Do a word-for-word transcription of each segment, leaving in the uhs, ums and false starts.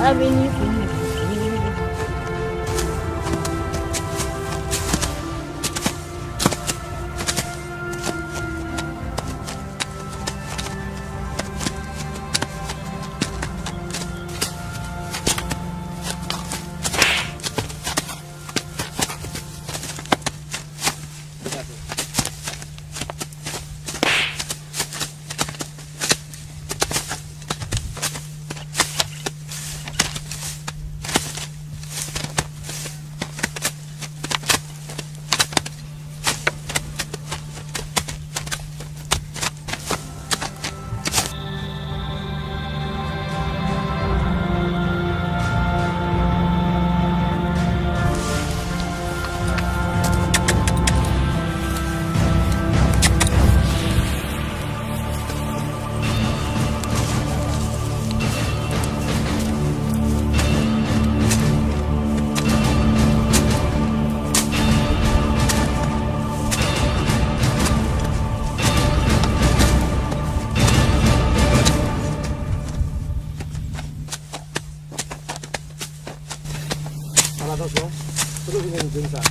Avni pou nou. Al atansyon. Kote w vin jwenn djòb sa?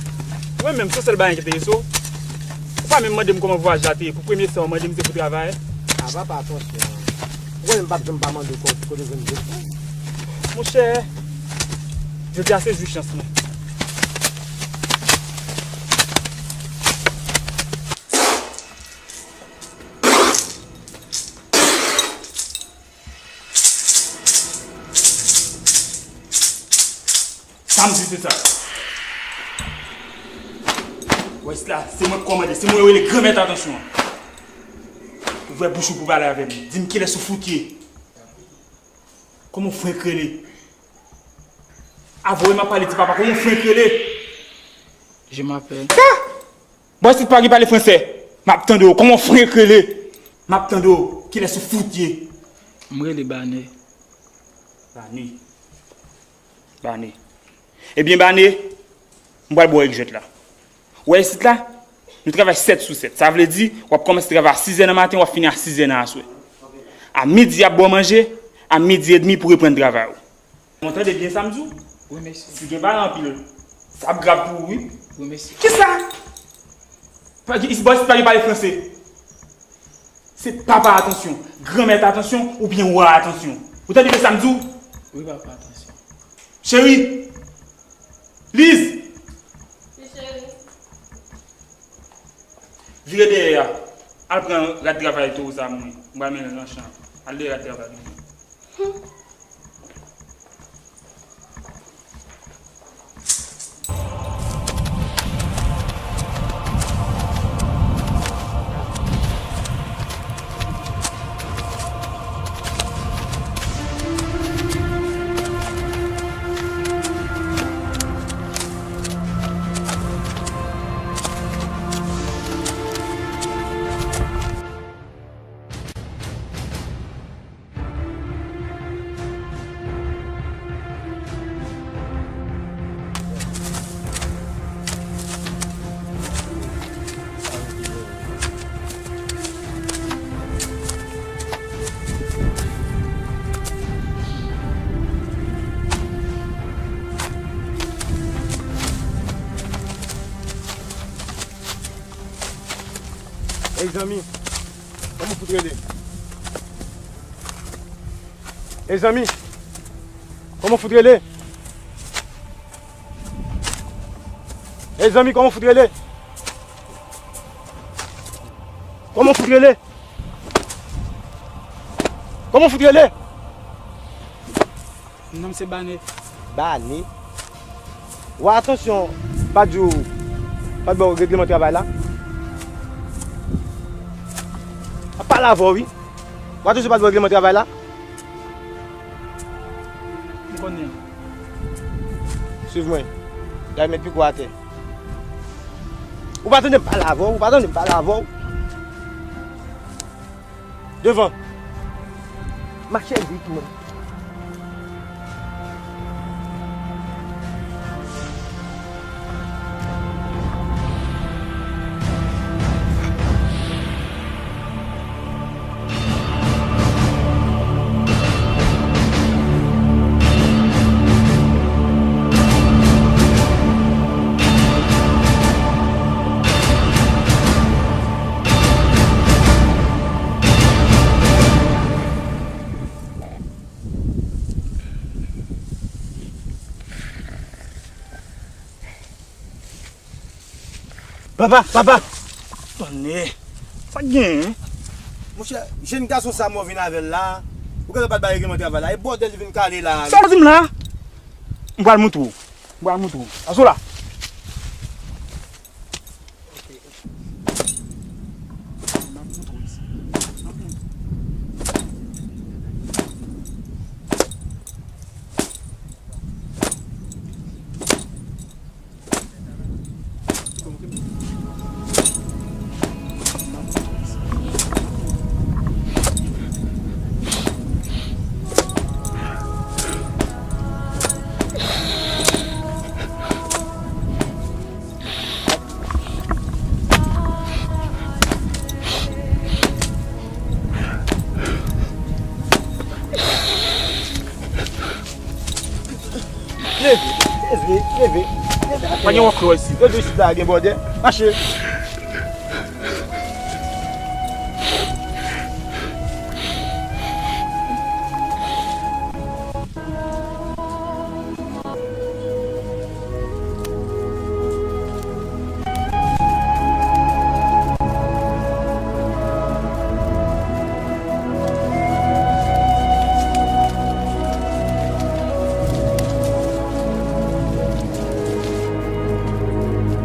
Mwen menm, se sèl bagay enterese w. Ou pa menm mande m kòman vwayaj la te ye. Pou premye sa, w mande m se pou travay. A papa, atansyon. Ou konnen m p ap janm pa mande w kote w jwenn djòb sa. Monchè, jodi a se jou chans mwen. Sa m di se sa. Wè sila, se mwen k kòmande, se mwen yo rele granmèt atansyon an. Ouvè bouch ou pou pale avè m. Di m kilès ou fout ye. Kòman w frenk rele? Avè w m ap pale, di papa, kòman w frenk rele? Je m'appelle. Sa? Bò isit pa gen pale fransè. M ap tande w. Kòman w frenk rele? M ap tande w. Kilès ou fout ye? M rele Bane. Bane. Bane. Ebyen, Bane, m pral ba w èg jwèt la. Ou wè isit la, nou travay sèt sou sèt. Sa vle di, w ap kòmanse travay a sizè nan maten, w ap fini a sizè nan aswè. A midi, y ap ba w manje, a midi edmi pou reprann travay ou. Mwen tande byen sa m di w? Wi, mesye. Si gen bagay anpil, sa ap grav pou ou, wi. Wi, mesye. Kisa? Pa gen, isi bò isit pa gen pale franse. Se papa atansyon, granmèt atansyon, oubyen wa atansyon. Ou tande byen sa m di w? Wi, papa, atansyon. Cheri! Liz! Wi, cheri. Vire dèyè a. Al pran rad travay towo sa mwen. M pral mennen l nan chan. Al dèyè rad travay mwen. Ey zanmi, kòman w fout rele? Ey zanmi, kòman w fout rele? Ey zanmi, kòman w fout rele? Kòman w fout rele? Kòman w fout rele? Non m se Bane. Bane? Wa atansyon, pa di w, pa di w regleman travay la. Ap pale avè w wi. Wa atansyon, pa di w regleman travay la. M konnen. Swiv mwen. Gade met pik ou atè. Ou pa tande m pale avè w, ou pa tande m pale avè w. Devan. Mache vit mwen. Papa, papa! Tande, sa k genyen? Monchè, jenn gason sa mò vin avè l la, ou genlè pa t bay regleman travay la, e bòdèl li vin kale la. Sa w di m la? M pral moutre w. M pral moutre w. Aso la. Leve, leve, leve, leve. Pa gen wòklò isit. Leve isit la, gen bòdè. Mache.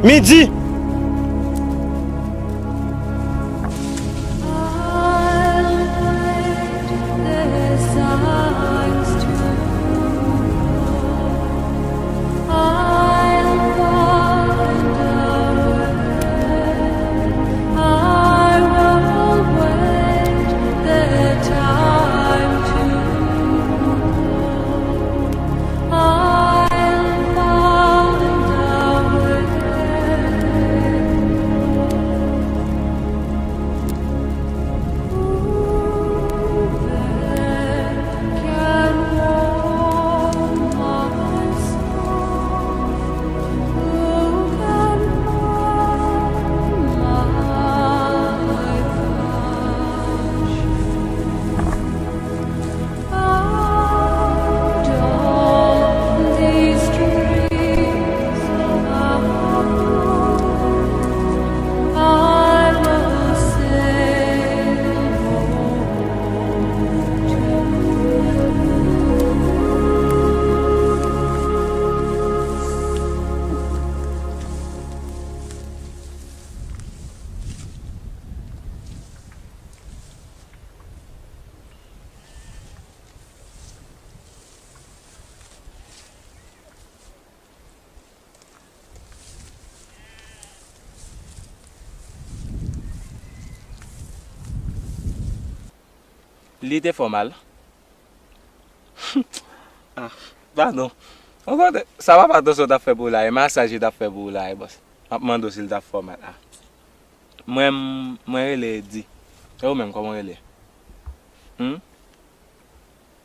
Midi. Li te fè w mal? Ah, padon. Ou konn sa papa Atansyon t ap fè pou ou la, e masaj li t ap fè pou ou la, e bòs. M ap mande w si l t ap fè w mal. Ah. Mwen, mwen rele Edi. E ou menm, kòman w rele? Hmm?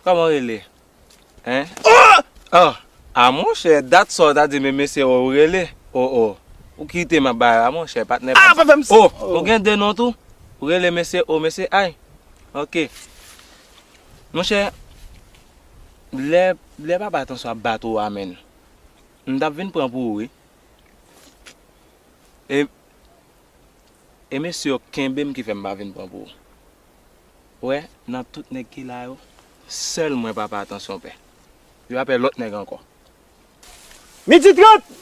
Kòman w rele? Hein? Oh! Oh! A monchè, dat sa w ta di, men mesye, oh, ou rele? Oh, oh. Ou kite m ap bay la, monchè, patnè. Ah, pa fè m sa! Oh, ou gen de non tou? Ou rele mesye, oh, mesye, ay. Ok. Monchè, lè, lè papa Atansyon ap bat ou a, menn, m t ap vin pran pou ou, wi. E, e mesye yo kenbe m ki fè m pa vin pran pou ou. Ou wè, nan tout nèg ki la yo, sèl mwen papa Atansyon pè. Yo pa pè lòt nèg ankò. Midi trant!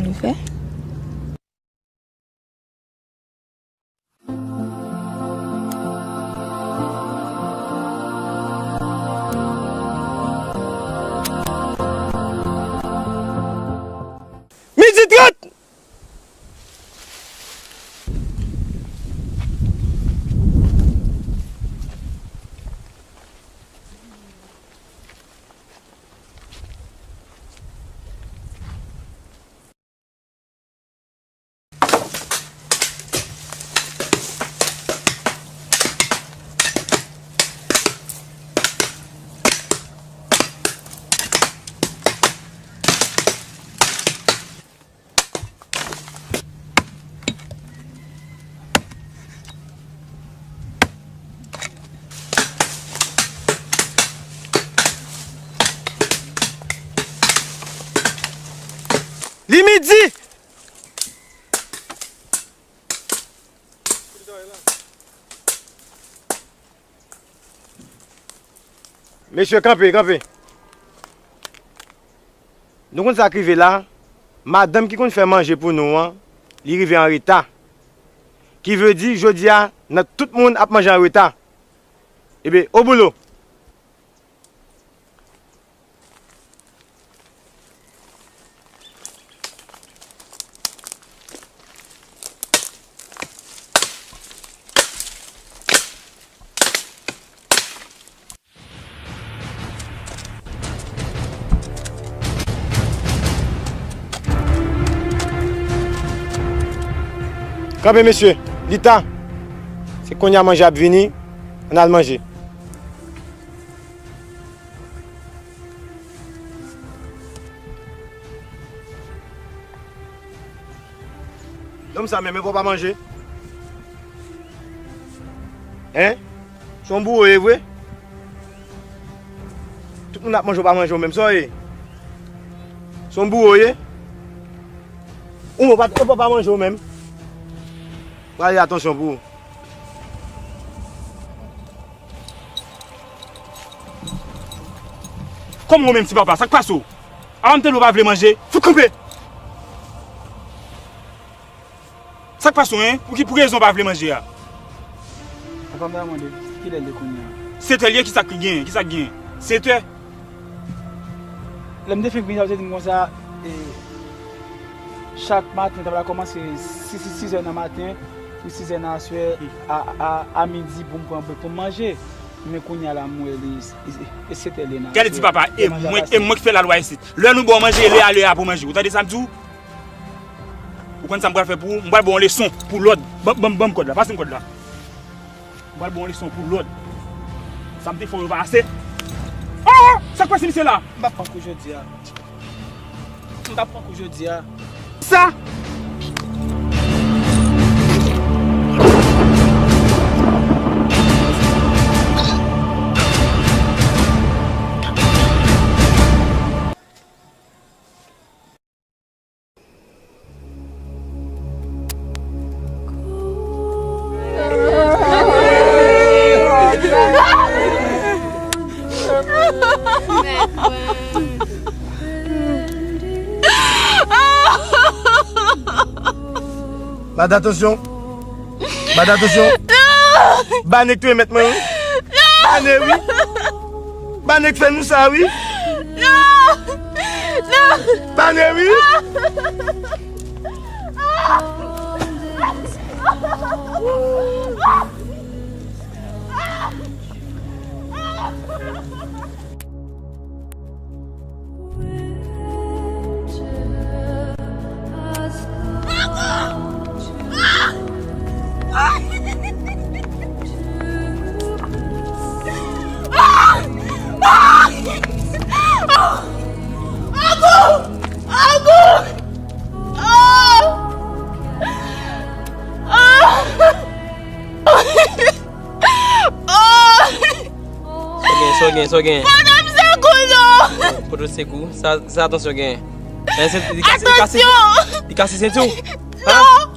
Ann fè. Midi trant! Li midi! Mesye, kanpe, kanpe. Nou konn sa k rive la, madanm ki konn fè manje pou nou an, li rive an reta. Ki vle di, jodi a, nan tout moun ap manje an reta. Ebyen, au boulot! Kanpe, mesye. Li ta. Se kounye a manje ap vini. Ann al manje. Nonm sa menm, e pa w pa manje? Hein? Se yon bouro w ye vre? Tout moun ap manje, w pa manje w menm, sa w ye? Se yon bouro w ye? Ou pa, e pa w pa manje w menm? Prale, atansyon pou ou. Kòman w menm ti papa, sa k pase w? Avan m tande w pa vle manje, fout kanpe! Sa k pase w, en? Pou ki, pou rezon w pa vle manje a? Papa, m ta mande, kilè l ye kounye a? Sèt è l ye, kisa k genyen? Kisa k genyen? Sèt è? Lè m te fin vini, sa vle di m konsa, e, chak maten, ta pral kòmanse sis, sis, sis è nan maten, pou sis è nan aswè, a, a, a midi pou m pran brèk pou m manje. Men kounye a la, m wè li, e, e, e sèt è l ye nan aswè. Gade ti papa, e mwen, e mwen ki fè lalwa isit. Lè nou ba w manje, e lè a, lè a pou manje. Ou tande sa m di w? Ou konn sa m pral fè pou ou? M pral ba w yon leson pou lòd. Ban, ban, ban m kòd la. Pase m kòd la. M pral ba w yon leson pou lòd. Sa m te fè w yo pa ase? Oh! Sa k pase misye la? M p ap pran kou jodi a. M p ap pran kou jodi a. Sa! Mad, atansyon. Mad, atansyon. Ba nèg touye mèt mwen, wi. Ba nèg, wi. Ba nèg fè nou sa, wi. Non! Non! Ba nèg, wi. Sa w gen, sa w gen, sa w gen? Pote m sekou non! Pote w sekou? Sa, sa atansyon gen? Li kase, li kase, li kase, li kase senti w? Non!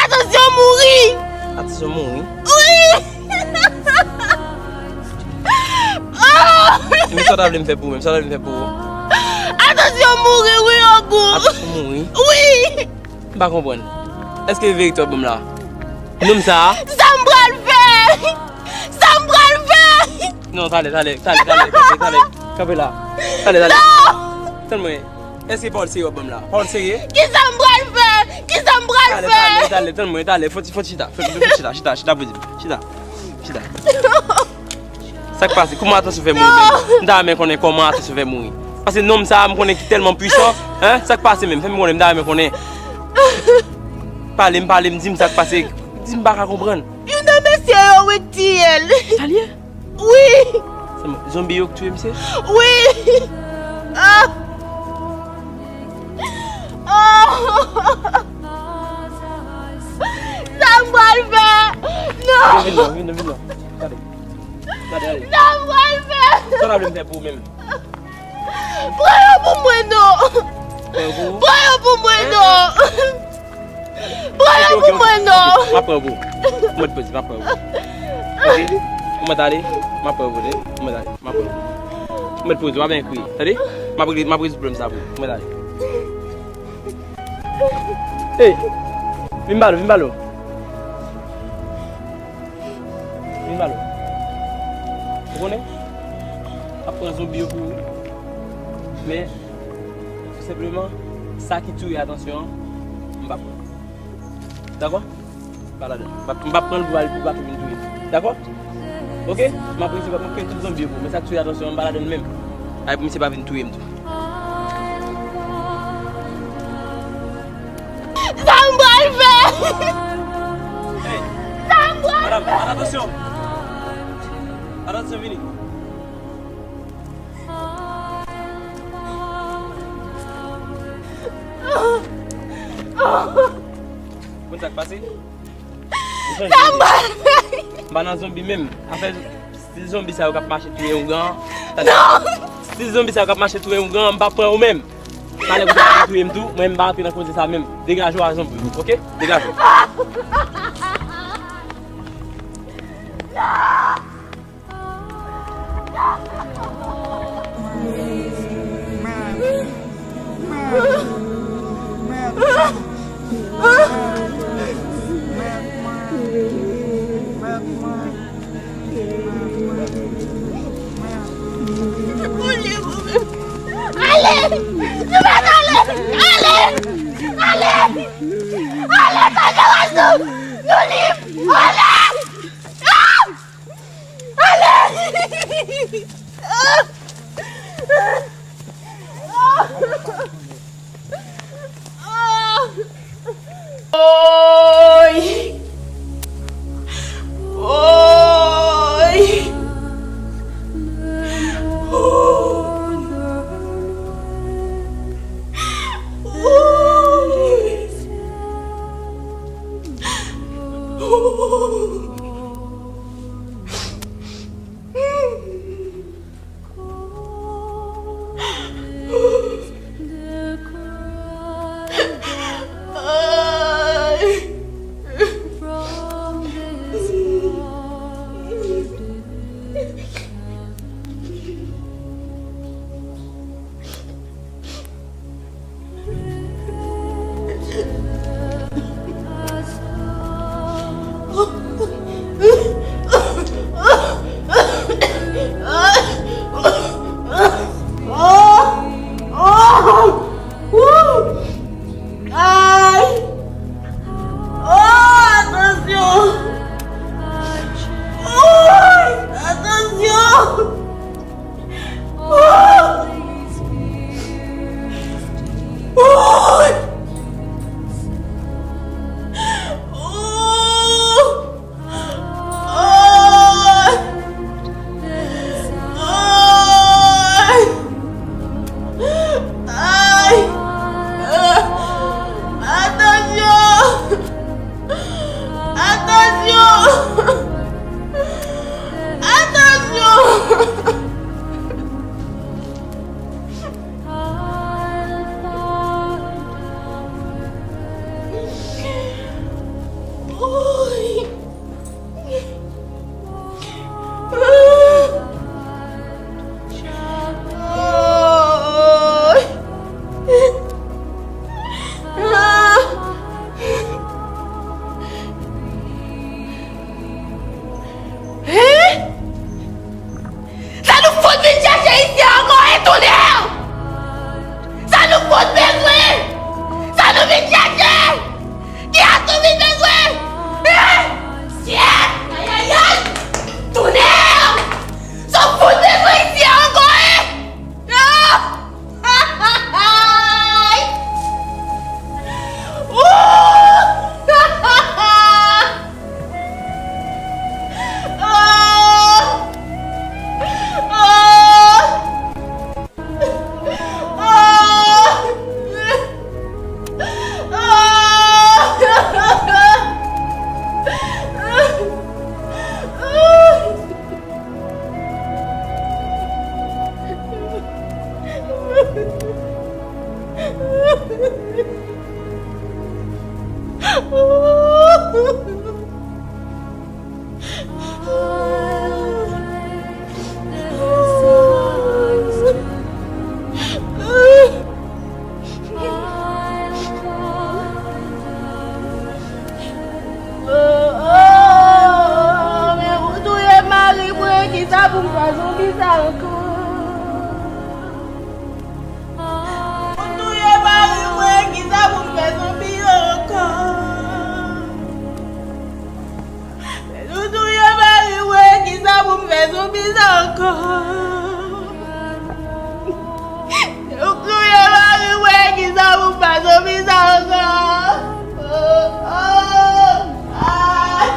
Atansyon mouri! Atansyon mouri? Wi! Ah! Men sa w ta vle m fè pou ou menm? Sa w ta vle m fè pou ou? Atansyon mouri wi, Ogou! Atansyon mouri? Wi! M pa konprann. Èske e verite w ap ban m la? Nonm sa a? Sa m pral fè? Sa m pral fè? Non, talè, talè, talè, talè, kanpe, talè. Kanpe la. Talè, talè. Non! Tann mwen. Èske pawòl serye w ap ban m la? Pawòl serye? Kisa m pral fè? Kisa m pral fè? Talè, talè, talè, tann mwen, talè. Fò ti, fò ti chita. Fò ti chita, chita, chita, poze m. Chita. Chita. Sa k pase? Kòman atansyon fè mouri menm? M ta renmen konnen kòman atansyon fè mouri. Paske nonm sa a, m konnen ki tèlman pwisan, hein? Sa k pase menm? Fè m konnen, m ta renmen konnen. Pale m, pale m, di m sa k pase. Di m, m pa ka konprann. Youn nan mesye yo wi k tiye l. Sa l ye? Wi. Se zonbi yo k touye misye? Wi. Ah. Ah. Sa m pral fè? Non. Vin, vin, vin, vin, vin. Gade. Gade, gade. Sa m pral fè? Sa w ta vle m fè pou ou menm? Pran yo pou mwen non. Pran yo pou ou? Pran yo pou mwen non. Pran yo pou mwen non. M ap pran yo pou ou. Ou mèt poze, m ap pran yo pou ou. Ok? Ou mèt ale, m ap pran yo pou ou, tande? Ou mèt ale, m ap pran yo pou ou. Ou mèt poze, w ap byen kriye, tande? M ap regle, m ap rezoud pwoblèm sa pou ou. Ou mèt ale. Ey! Vin ba l, vin ba l. Vin ba l. Ou konnen? M ap pran zonbi yo pou ou. Men, tou senpleman, sa ki touye atansyon an, m p ap pran. Dakò? Pa ladan. M p ap, m p ap pran l pou al, pou bato vin touye m. Dakò? Ok? M ap rete, m ap pran tout zonbi yo pou ou. Men sa k touye atansyon an, m pa ladan l menm. Ay, pou misye pa vin touye m tou. Sa m pral fè? Hey! Sa m pral fè? Madam, atansyon! Atansyon, vini. Konn sa k pase? Sa mal. M pa nan zonbi menm. Afè stil zonbi sa yo k ap mache touye oungan. Non! Stil zonbi sa yo k ap mache touye oungan, m pa pran yo menm. Talè pou sa touye m tou, mwen m pa antre nan koze sa menm. Degaje w a zonbi, oke? Degaje w. Ale! Nou mèt ale! Ale! Ale! Ale! Pa gen rès nou! Nou lib! Ale! Ah! Ale! Oy! Oy! Ay! Oh, atansyon! Ay! Atansyon! Atansyon! Atansyon! Hein? Sa nou fout vin chèche isi a ankò, hein, tounèl? Sa nou fout bezwen? Sa nou vin chèche? Kiyès nou vin bezwen? Hein? Shit! Ayayay! Tounèl! Sa w fout bezwen isi a ankò, hein? Ah! Ay! Ooh! Ah! Ah! Ah! Oh, oh, men ou touye mari mwen, kisa pou m fè zonbi sa ankò? Ou touye mari mwen, kisa pou m fè zonbi ankò? Ou touye mari mwen, kisa pou m fè zonbi sa ankò? Ou touye mari mwen, kisa pou m fè zonbi sa ankò? Oh, oh, ah.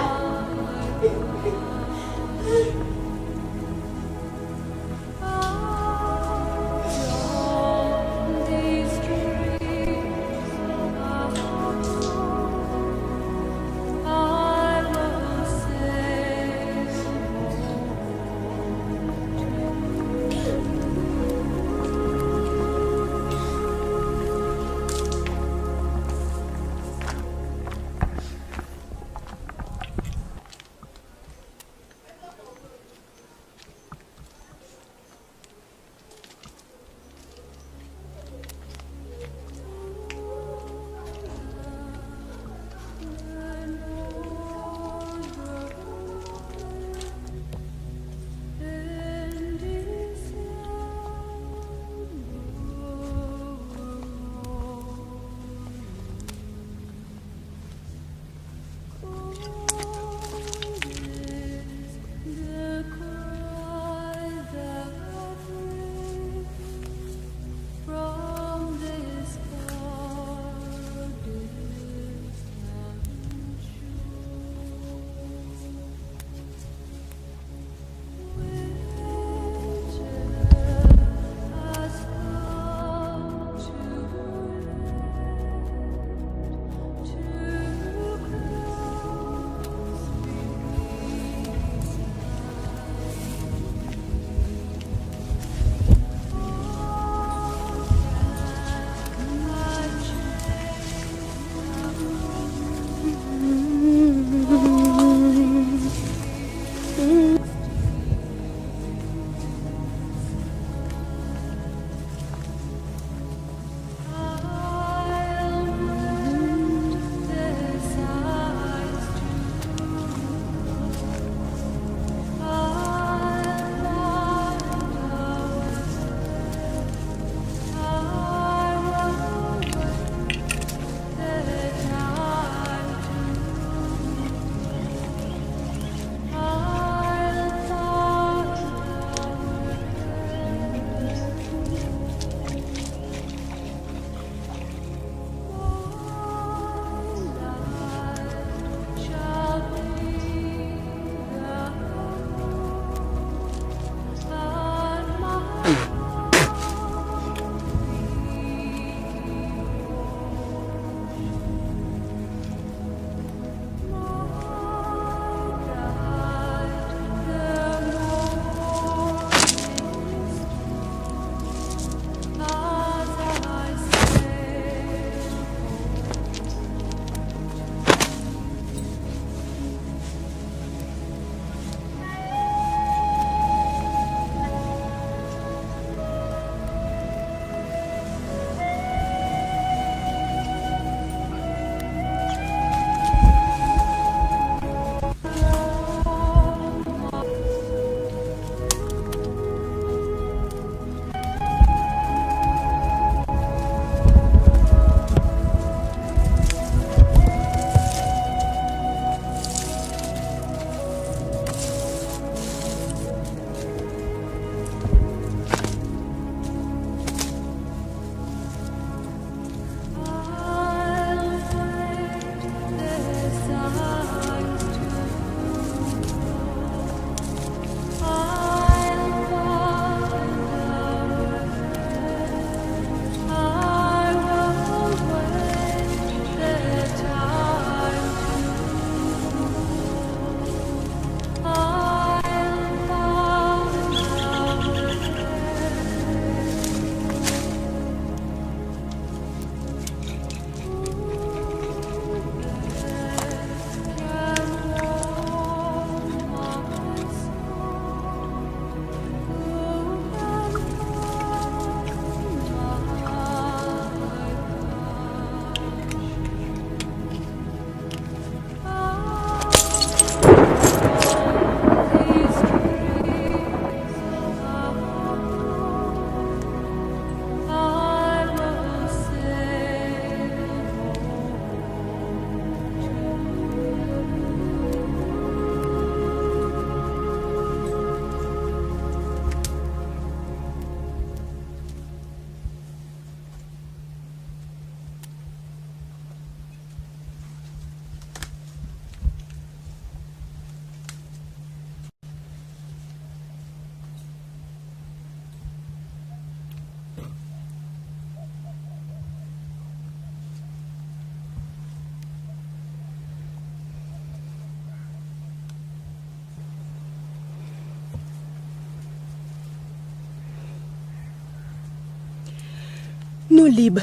Lib.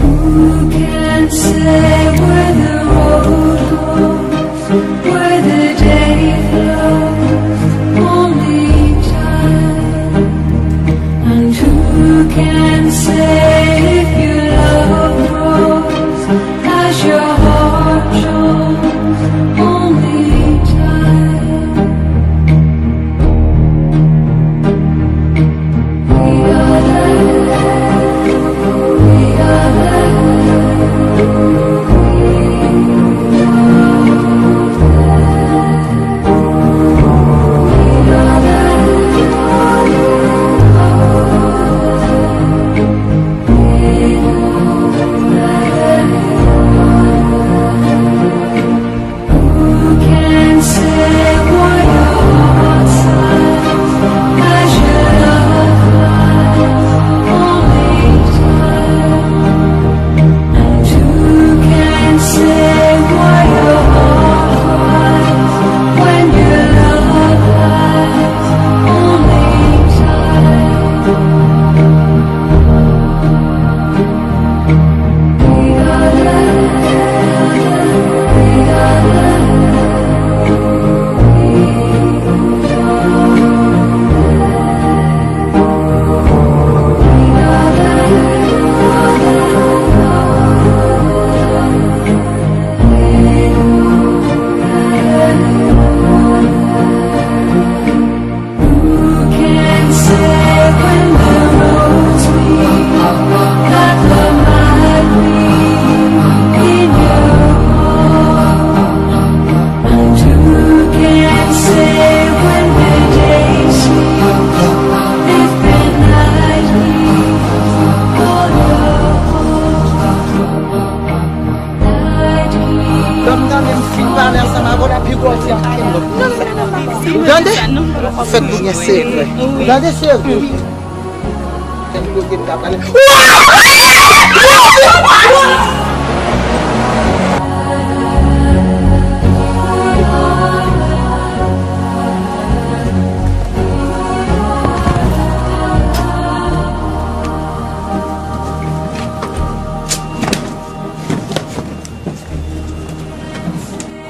Who can say where the road goes, where the day flows? Only time. And who can say if your love grows as your heart chose? Only time. We are there. We are there. We are there. Lè m gade m fin pale ansanm avè w, l ap pi gwo ti anpil lòt. Tande? Fèt pou gen sekrè. Tande serye. Fèt pou gen ta pale.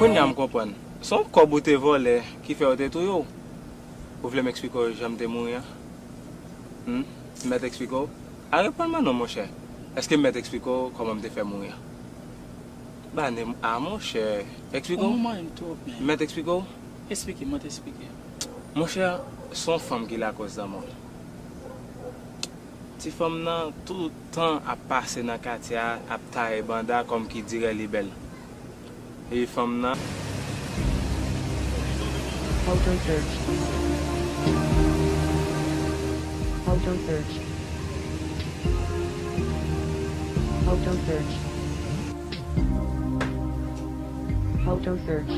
Kounye a m konprann. Se yon kòb ou te vòlè ki fè yo te touye w. Ou vle m eksplike w jan m te mouri an? Hmm? M mèt eksplike w? A, reponn mwen non, monchè. Èske m mèt eksplike w kòman m te fè mouri an? Ba, ne m, a, monchè. Eksplike w? Ou manyen m twòp, men. M mèt eksplike w? Eksplike, mwen te eksplike. Monchè, se yon fanm ki lakòz lanmò l. Ti fanm nan toutan ap pase nan katye a, ap taye banda kòm ki dirè li bèl. Epi fanm nan. Photo search. Photo search. Photo search. Photo search.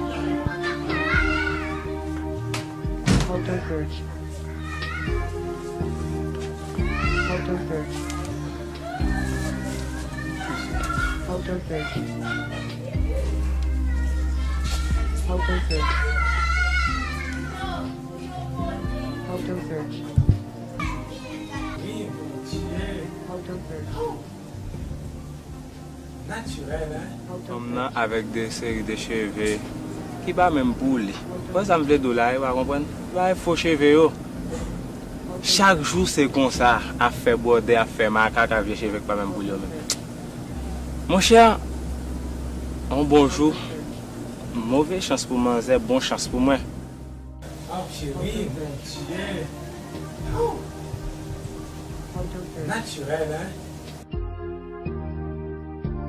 Photo search. Photo search. Photo search. Photo search. Photo search. Wi, Bondye. Photo search. Natirèl, hein? Fanm nan avèk de seri de cheve ki pa menm pou li. Konn sa m vle di w la, ou pa konprann? Bay fo cheve yo. Chak jou se konsa, ap fè bwòdè, ap fè makak ak vye cheve ki pa menm pou li yo menm. Monchè, yon bon jou, move chans pou manzè, bon chans pou mwen. Oh, cheri, Bondye. Oh. Natirèl, hein?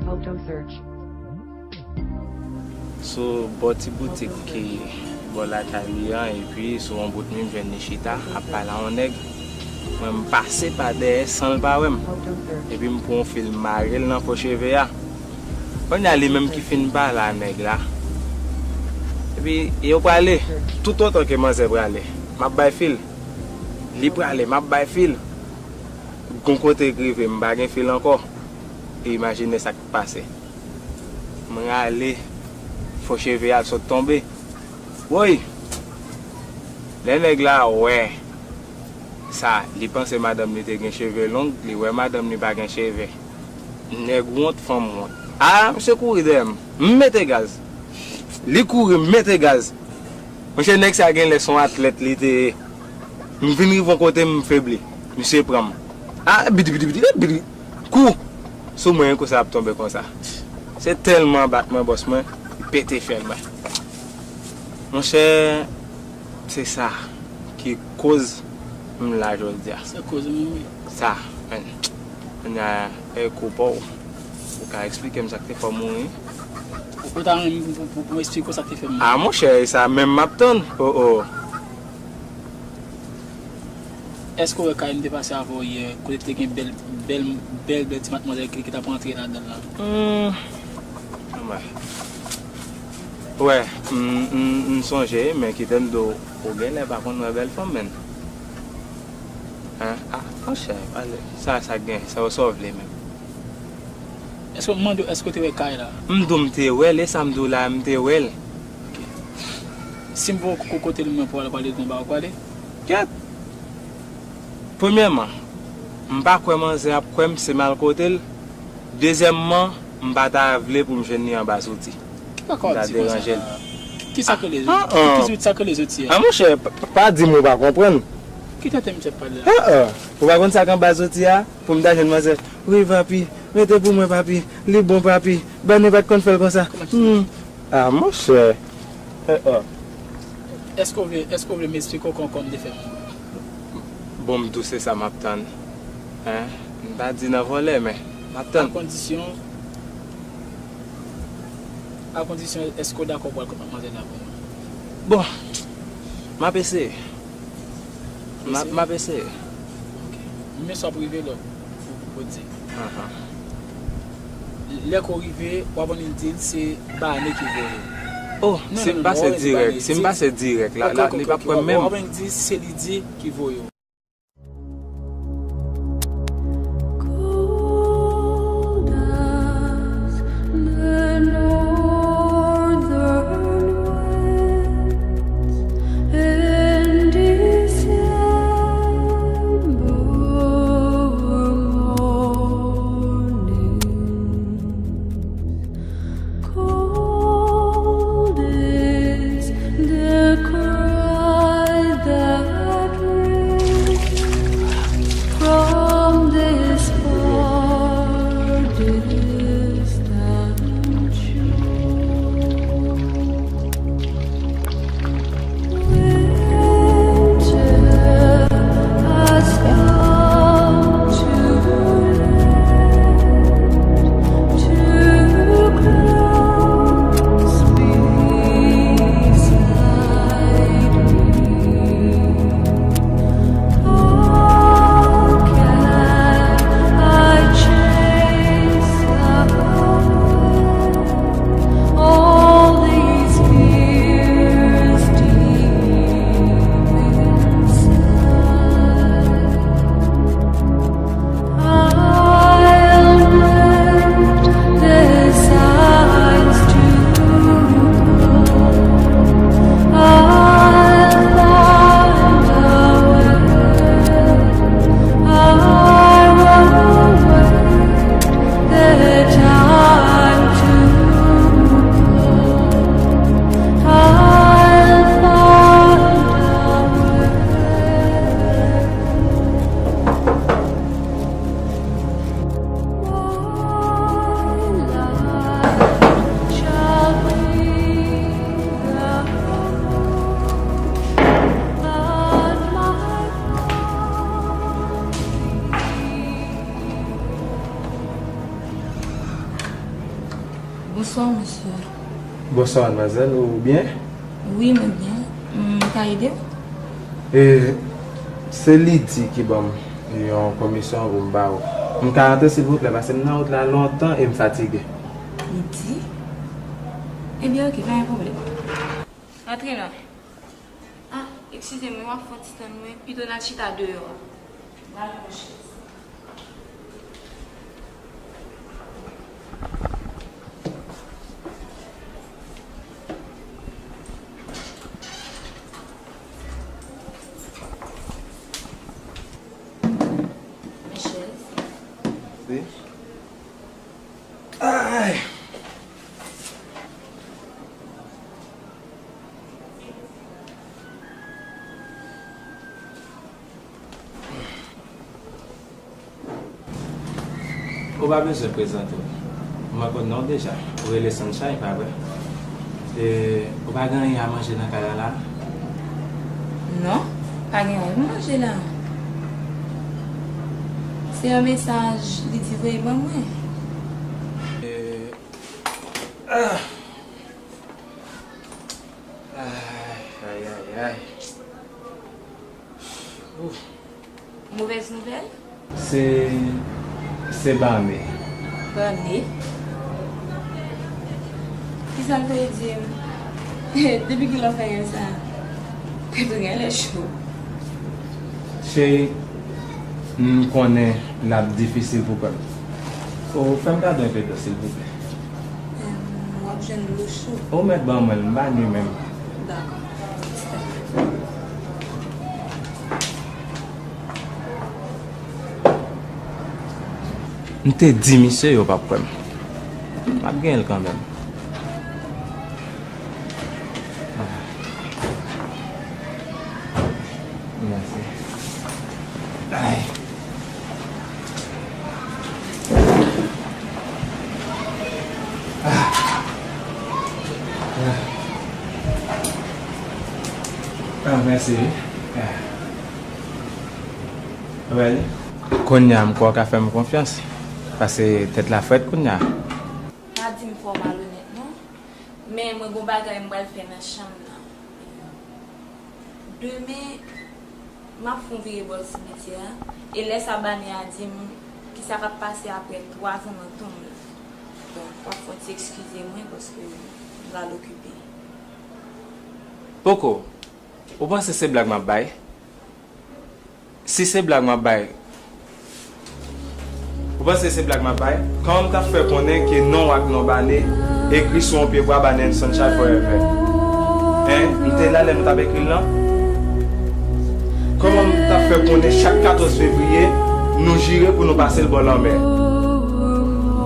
Photo search. Sou bò ti boutik ki bò lakay li an, epi sou yon bout mi, m jwenn li chita, ap pale a yon nèg. Mwen, m pase pa dèyè san l pa wè m. Epi m pran yon fil, m mare l nan fo cheve a. Kounye a, li menm ki fin pale a nèg la. Epi yo prale, toutotan ke manzè prale, m ap bay fil. Li prale, m ap bay fil. Gon kote k rive, m pa gen fil ankò. E imajine sa k pase. M rale, fo cheve a sot tonbe. Woy! Lè nèg la wè sa, li panse madanm li te gen cheve long, li wè madanm li pa gen cheve. Nèg wont, fanm wont. A, misye kouri dèyè m. M mete gaz. Li kouri, m mete gaz. Monchè, nèg sa genlè se yon atlèt li te ye. M vin rive yon kote, m febli. Misye pran m. A, bidi, bidi, bidi, bidi. Kou! Sou mwen, kou sa ap tonbe konsa. Se tèlman bat mwen, bòs mwen, li pete fyèl mwen. Monchè, se sa ki koz m la jodi a. Se koz ou mouri. Sa, men. Kounye a, e kou pa w. Ou ka eksplike m sa k te fè w mouri? Ou ta renmen pou, pou, pou, pou m eksplike w sa k te fè m mouri? A, monchè, e sa menm m ap tann. O, o. Èske w wè kay m te pase avè w yè, kote te gen bèl, bèl, bèl, bèl ti madmwazèl ki, ki t ap rantre ladan l lan? Hmm. Wè. Wè, m, m, m sonje, men kite m di w, ou genlè pa konn wè bèl fanm, menn. Hein? A, monchè, ale, sa, sa k gen, sa w, sa w vle menm. Èske, m mande w, èske w te wè kay la? M di w m te wè l, e sa m di w la, m te wè l. Ok. Si m voye w ko-, kote l, mwen pou w al, w pral ede m ba w, w pral ede? Kèt! Premyèman, m pa kwè manzè ap kwè m si m al kote l. Dezyèmman, m pa ta vle pou m jwenn li anba zouti. Ki kaka w ap di konsa la? Ki sa k rele zouti? Ki, ki zouti sa k rele zouti a? A, monchè, pa, pa, pa di m ou pa konprann. Ki tenten misye ap pale la? An, an. Ou pa konn sa k anba zouti a? Pou m ta jwenn manzè. Wi, papi. Mete pou mwen, papi. Li bon, papi. Bane pa t konn fè l konsa. Kòman ki... Hmm. A, monchè. An, an. Èske w vle, èske w vle m eksplike w kòman, kòman m te fè mouri? Bon, m di w se sa m ap tann. Hein? M pa di nan vòlè, men m ap tann. A kondisyon, a kondisyon, èske w dakò pou w al kot madmwazèl la pou mwen? Bon, m ap eseye. M ap, m ap eseye. Ok. Men sa ap rive lè w, ou, ou di. Ahan. Lè ke w rive, w ap annik di l se Bane ki voye w. Oh, non, si m pase dirèk, si m pase dirèk, la, la, li p ap kwè m menm. W ap annik di se Lidi ki voye w. Cold as the northern winds in December mornings. Cold is the cry that rings from this far distant shore. Winter has come too late to close beside me. How can I chase away all these fears deep inside? I'll wait the signs to come. I'll find a way. I will wait the time to come. I'll find a way. My life shall be the hope that my heart Bonswa, mesye. Bonswa, madmwazèl. Ou byen? Wi, mwen byen. M ka ede w? E, se Lidi ki ban m yon komisyon pou m ba ou. M ka rantre, silvouplè, paske m nan wout la lontan e m fatige. Lidi? Ebyen, oke, pa gen pwoblèm. Rantre non. Ah, eskize mwen, w ap fè yon ti tann mwen, pito n al chita deyò a. N al pran chèz. Ou pa bezwen prezante w. Mwen konn non w deja. Ou rele Sunshine, pa vre? E, ou pa gen anyen a manje nan kay la la? Non, pa gen anyen pou manje la. Se yon mesaj li di voye ban mwen. E, ah. Ay, ay, ay, ay. Ouf. Movèz nouvèl? Se, se Bane. Bane? Kisa l te di m? Depi kilè w fè gen sa? Tèt ou genlè cho. Cheri, m konnen l ap difisil pou kwè m. O, fè m kado enpe dlo, silvouplè. Em, w ap jwenn dlo cho. Ou mèt ban mwen l, m pa nwi menm. Dakò. M te di misye yo p ap kwè m. M ap genyen l kanmenm. Mèsi. Ay. Ah. Ah. Ah, mèsi wi. Ah. Wè li. Kounye a m kwè w ka fè m konfyans. Paske tèt la frèt kounye a. Pa di m fè w malonèt non. Men mwen gon bagay m pral fè nan chanm nan. Demen, m ap fè yon vire bò simetyè a. E lè sa Bane a di m kisa k ap pase apre twa zan nan tonm nan. Donk, w ap fè yon ti eskize mwen paske m pral okipe. Poko, ou panse se blag m ap bay? Si se blag m ap bay, ou panse se blag m ap bay? Kòman m t ap fè konnen ke non w ak non Bane ekri sou yon pyebwa, Bane and Sunshine Forever? Hein? M te la lè nou t ap ekri l lan? Kòman m t ap fè konnen chak katòz fevriye, nou jire pou nou pase l bò lanmè?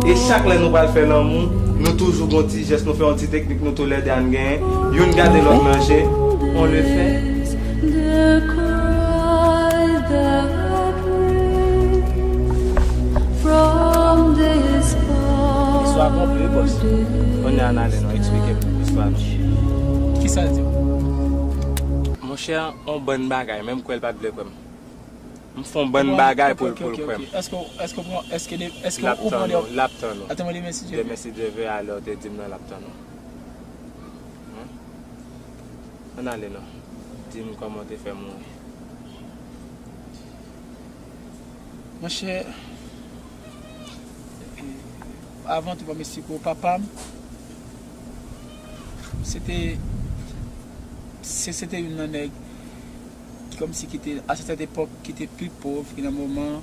E chak lè nou pral fè lanmou, nou toujou gon ti jès, nou fè yon ti teknik, nou toulède a n genyen, youn gade lòt nan je, on le fait. Istwa konpli wi bòs. Kounye a n ale non, eksplike m istwa nou. Kisa l di w? Monchè, on bann bagay, menm kwè l pa t vle kwè m. M fè on bann bagay pou l, pou l kwè m. Èske, èske, èske, èske ou pran de... L ap tann ou, l ap tann ou. Demen si Dye vle, alè w te di m nan l ap tann ou. Ann ale non. Di m kòman w te fè mouri. Monchè, avan tou, ban m esplike w, papa m, se te, se, se te youn nan nèg ki kòmsi ki te, a sètèn epòk, ki te pi pòv ki nan moman,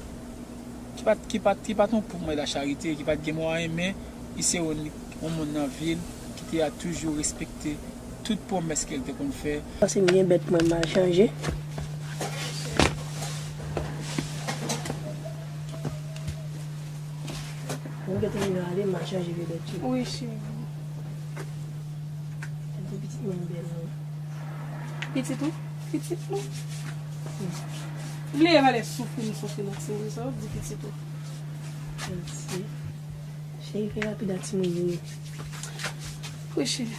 ki pa t, ki pa t, ki pa t yon pòv mwen la charite, ki pa t gen mwayen, men li se yon, yon moun nan vil ki te a toujou respekte tout pwomès ke l te konn fè. Panse m gen bèt mwen, m al chanje. Mwen gentan rive ale, m al chanje vye bèt yo. Wi, cheri. Gade pitit mwen bèl non. Pitit ou? Pitit nou? Wi. Vle valè soufri m soufri nan timoun sa, w ap di pitit ou. Mèsi. Cheri, fè rapid ak timoun yo. Wi, cheri.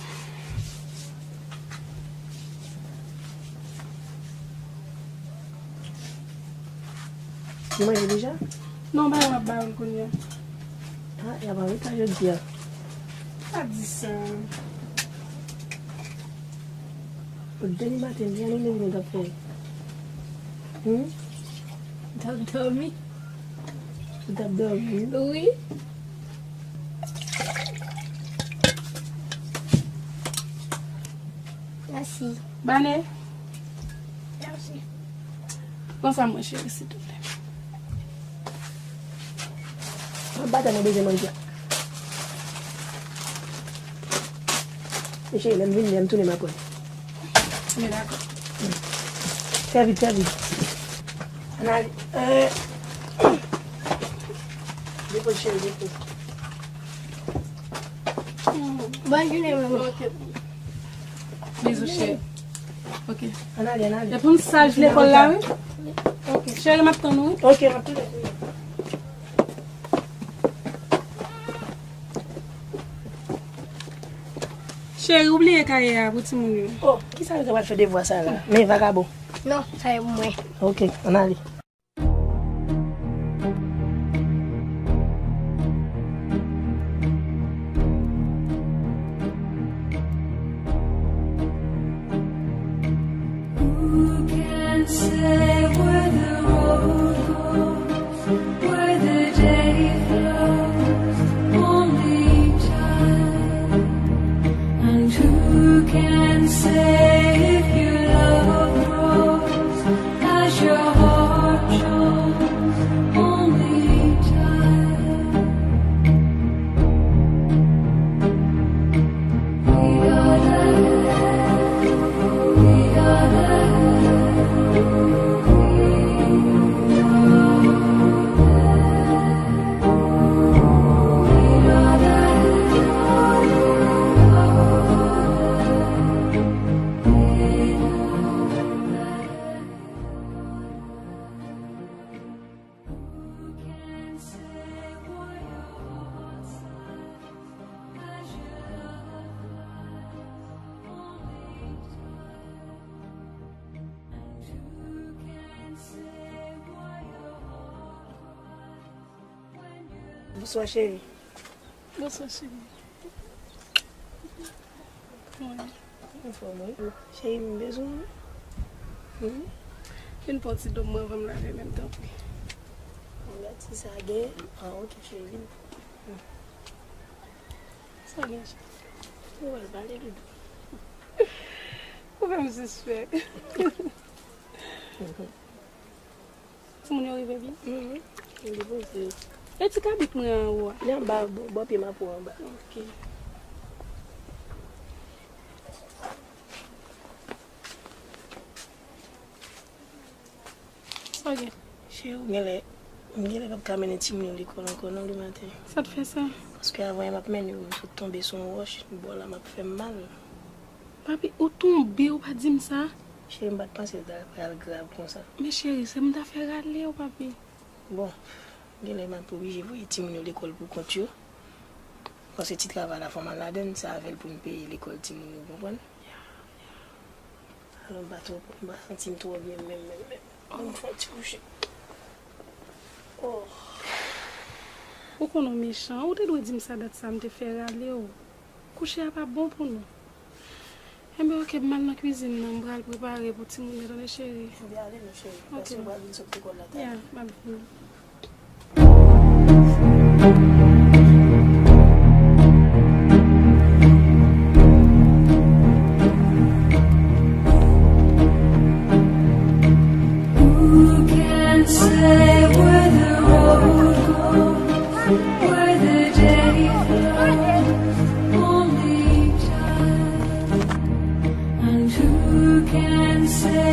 Ou manje deja? Non, bagay m ap ba yo l kounye a. Ah, y ap anreta jodi a. Pa di sa. Demen maten, jan nou leve nou t ap fè? Hmm? M t ap dòmi. Ou t ap dòmi? Wi. Mèsi. Bane. Mèsi. Pran sa mwen, cheri, silvouplè. Mwen pa tèlman bezwen manje. Men cheri, lè m vini, lè m tounen, m ap pran. Men dakò. Fè vit, fè vit. Ann ale. Euh. Depoze, cheri, depoze. Bòn jounen, manman. Ok. Bizou, cheri. Ok. Ann ale, ann ale. Epi m saj lekòl la, wi. Ok. Cheri, m ap tann ou, wi. Ok, m ap tann ou. Cheri, ou bliye kaye a pou timoun yo. Oh, kisa yo te pral fè devwa sa la? Men vagabon. Non, sa e pou mwen. Ok, ann ale. Who can say where the road goes, where the day flows? Only time. And who can say if your love grows as your heart chose? Only time. Bonswa, cheri. Bonswa, cheri. Kòman w ye? Anfòm, wi. Cheri, m bezwen w. Mhm. Vin pran ti do m, mwen, anvan m lave men m, tanpri. Gad si sa gen. Ah, ok, cheri, vin. Sa gen, cheri? Ou pral pale, doudou. Ou fè m sispèk. Timoun yo rive byen? Mhm. Yo depoze yo. E ti kabrit mwen anwo a? Li anba, bò, bò pye mapo anba. Ok. Sa w gen? Cheri, ou genlè, ou genlè p ap ka mennen timoun yo lekòl ankò non, le maten. Sa t fè sa? Paske avan yè m ap mennen yo, m sot tonbe sou yon wòch, bò la m ap fè m mal. Papi, ou tonbe, ou pa di m sa? Cheri, m pa t panse l ta pral grav konsa. Men cheri, se m ta fè rale w, papi. Bon, genlè m ap oblije voye timoun yo lekòl pou kont yo. Paske ti travay la fò m al ladann, se avè l pou n peye lekòl timoun yo, w konprann? Alò, m pa twò, m pa santi m twò byen menm, menm, menm. Ban m fè yon ti kouche. Oh. Ou konnen w mechan, ou te dwe di m sa dat sa, m te fè rale w. Kouche a pa bon pou nou. Enben, ok, m al nan kwizin nan, m pral prepare pou timoun yo, tande, cheri. Enben, ale non, cheri. Ok. Paske m pral vin sot lekòl la talè. Ya, m ap vini. Who can say where the road goes, where the day flows? Only time. And who can say